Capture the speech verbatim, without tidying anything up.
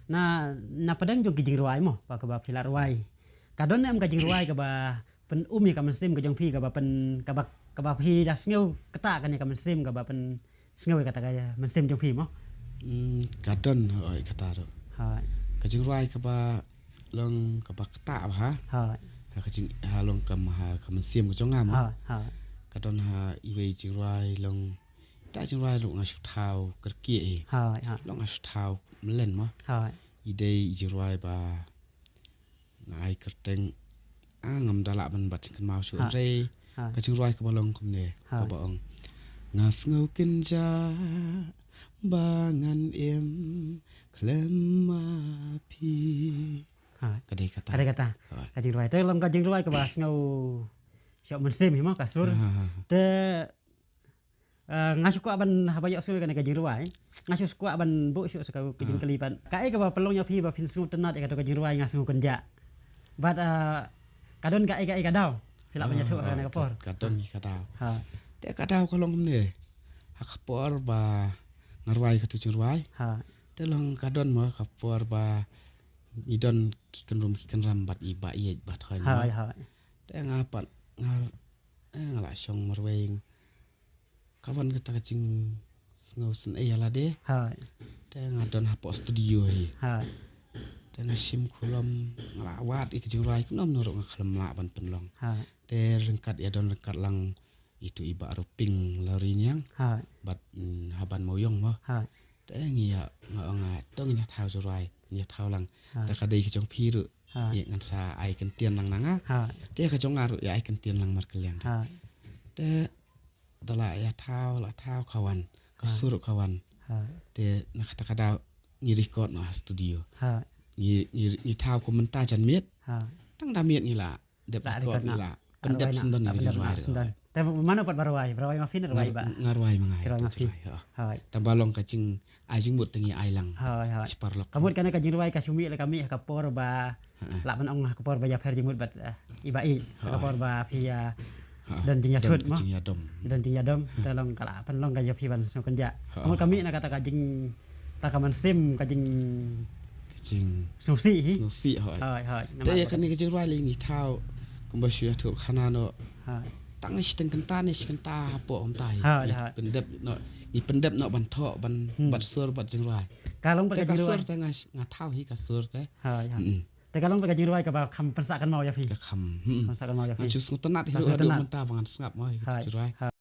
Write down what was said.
na, na pdeng jong ki jingrwai mo, ba kaba phi la rwai, ka don em ka jingrwai kaba pyn-um ïa ka mynsiem ka jong phi, kaba pyn, kaba, kaba phi da sngew kata kane ka mynsiem, kaba pynsngew ïa kata ka mynsiem jong phi mo? Hmm, ka don, hooid, kata ruh. Hooid. Ka jingrwai kaba long kaba kata ba ha. Hooid. Ha ka jing, ha long kam ha ka mynsiem ka jong nga mo. Hooid, hooid. Ka don ha iwei jingrwai long, ta jingrwai long nga shu thaw kyrkieh hi. Hooid, hooid. Long nga shu thaw mlien mo. Hooid. I dei i jingrwai ba nga ai kyrteng, ah, ngam da lah ban bat jingkynmaw shuh. Ha. Hynrei ha, ka jingrwai kaba long kumne, ha, kaba ong: Nga sngew kynjah ba ngan im khlem ma phi. Ha. Ka dei kata. Ka dei kata. Ha. Ka jingrwai. Te long ka jingrwai kaba sngew shoh mynsiem hi mo ka sur. Ha, ha, ha. Te Ah, nga shu kwah ban haba ïohsngew kane ka jingrwai, nga shu kwah ban buh shuh sa ka, ka jingkylli pat. Kaei kaba pynlong ïa phi ba phin sngewtynnat ïa kato ka jingrwai Nga Sngew Kynjah? Bad, ah, ka don kaei kaei ka daw phi lah ban ïathuh ha kane ka por? Ka don hi ka daw. Ha. Te ka daw ka long kumne. Ha ka por ba nga rwai kato jingrwai. Ha. Te long ka don mo ka por ba ngi don ki kynrum ki kynram bad i Bah Ïeit Bah Thoiñ mo. Ha, ha. Te nga pat nga, eh, nga la shong marwei. Ka wan kata ka jingsngew sngewsih ïa lade. Hai. Te nga don hapoh studio hi. Hai. Te nga shim khulom, nga la wad ïa ka jingrwai, kumno kumno ruh nga khlem lah ban pynlong. Hai. Te ryngkat ïa don ryngkat lang itu i Bah Ruping Loriniang. Hai. Bad, mm, Haban Mawiong mo. Hai. Te ngi ïa, nga ong nga, to ngin ïa thaw jingrwai, ngin ïa thaw lang. Hai. Te ka dei ka jong phi ruh. Hai. Ïa ngan sa ai kyntien lang na nga. Hai. Te ka jong nga ruh ïa ai kyntien lang markylliang. Hai. Te da la ïa thaw, la thaw ka wan. Ka sur ka wan. Hai. Te na kata ka daw ngi record noh ha studio. Hai. Ngi, ngi, ngi thaw kum mynta jan miet. Hai. Tang da miet ngi la dep record, ngi la pyndep syndon ïa ka jingrwai ruh. Te mano pat ba rwai, ba rwai ma phi ne rwai i Bah? Nga rwai ma nga. Rwai ma phi. Hai. Tang ba long ka jing ai jingmut te ngi ai lang. Hai, hai. Shi paralok. Ka mut kane ka jingrwai ka shu mih la ka mih ha ka por ba, ha, lah ban ong ha ka por ba ïapher jingmut bad, eh, i Bah Ïeit. Ha ka por ba phi ïa don jingïathut mo. Don jingïadom. Don jingïadom. Te long ka la pynlong ka ïa phi Ban Sngewkynjah. Ha. Ka mut ka mih na kata ka jing, ta ka mynsiem ka jing, ka jing sngewsih hi. Sngewsih, hooid. Hooid, hooid. Te ïa kane ka jingrwai lei ngi thaw kumba shu ïathuh khana noh. Hooid. Tang shi teng kynta ne shi kynta hapoh kumta hi. Hooid, hooid. Pyndep noh, ngi pyndep noh ban thoh, ban, hmm, bad sur bad jingrwai. Ka long pat ka jingrwai. Te ka sur te nga, nga thaw hi ka sur te. Hooid, hooid. Mm. Te ka long pat ka jingrwai kaba kham pynsah kynmaw ïa phi. Ka kham, hmm. Pynsah kynmaw ïa phi. Nga shu sngewtynnat hi ruh haduh mynta ba ngan sngap mo hi ka jingrwai. Hooid.